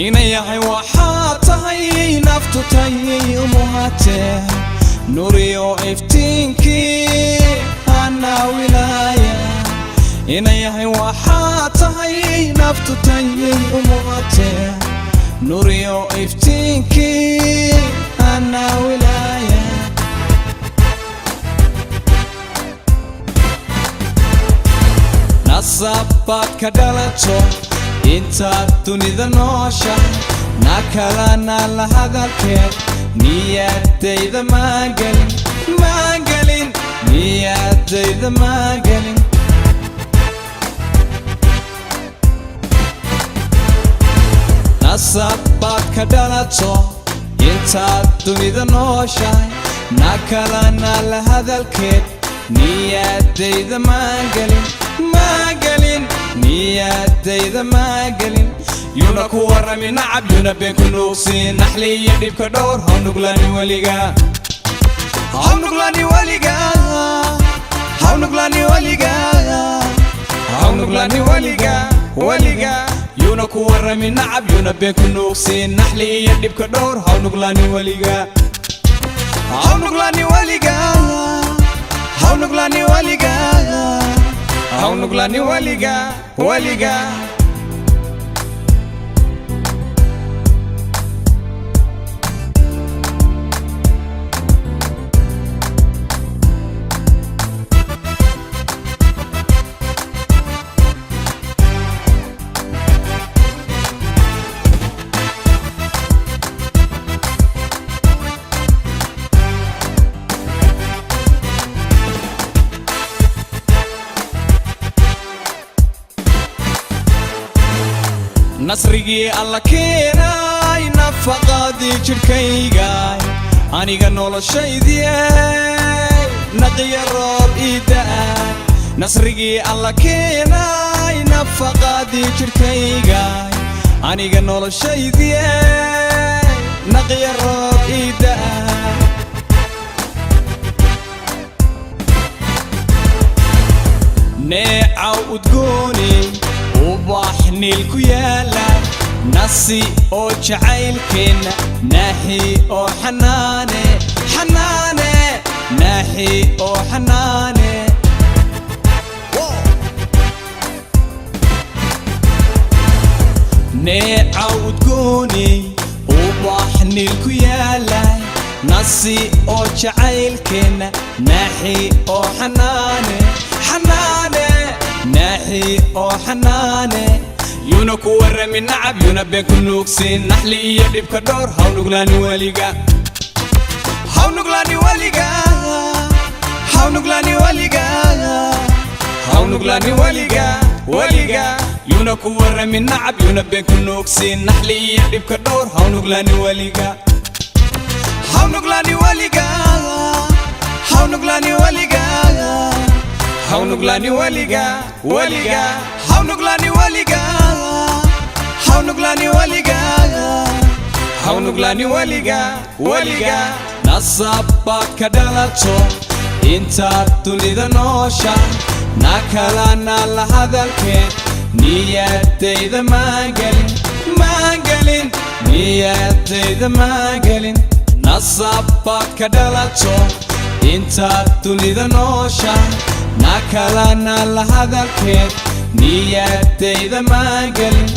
Inayahay waxaa tahay naftu tayay umuhatee, nuriyo iftiinkii anaa wilaaya. Inayahay waxaa tahay naftu tayay umuhatee, nuriyo iftiinkii anaa wilaaya. Nasabaad ka dhalato intaad dunida noosha, na kalana la hadalkeed niyadayda maangelin, maangelin, niyadayda maangelin. Nasabaad ka dhalato intaad dunida nooshahay, na kalana la hadalkeed niyadayda maangelin, maangelin, niyadayda maangelin. Yuna ku warrami nacab, yuna been ku nuugsiin, naxli iyo dhibka dhowr, haw nuglani weliga, haw nuglani weliga, haw nuglani weliga, haw nuglani weliga, weliga. Yuna ku warrami nacab, yuna been ku nuugsiin, naxli iyo dhibka dhowr, haw nuglani weliga, haw nuglani weliga, haw nuglani weliga, haw nuglani weliga, weliga. Nasrigii Alla keenay, nafaqadii jidhkayga, aniga noloshaydii, naqiya roob ii da'ay. Nasrigii Alla keenay, nafaqadii jidhkayga, aniga noloshaydii, naqiya roob ii da'ay. Neecaw udgooni, ubax niil ku yaala, nasi oo jacaylkeenna, naaxi oo xanaane, xanaane, naaxi oo xanaane. Neecaw udgooni, ubax niil ku yaala, nasi oo jacaylkeenna, naaxi oo xanaane, xanaane, naaxi oo xanaane. Yuna ku warrami nacab, yuna been ku nuugsiin, naxli iyo dhibka dhowr, haw nuglaani weliga, haw nuglaani weliga, haw nuglaani weliga, haw nuglaani weliga, weliga. Yuna ku warrami nacab, yuna been ku nuugsiin, naxli iyo dhibka dhowr, haw nuglaani weliga, haw nuglaani weliga, haw nuglaani weliga, haw nuglaani weliga, weliga, haw nuglaani weliga, haw nuglaani weliga, haw nuglaani weliga, weliga. Nasabaad ka dhalato intaad dunida noosha, na kalana la hadalkeed niyadayda maangelin, maangelin, niyadayda maangelin. Nasabaad ka dhalato intaad dunida noosha, na kalana la hadalkeed niyadayda maangelin.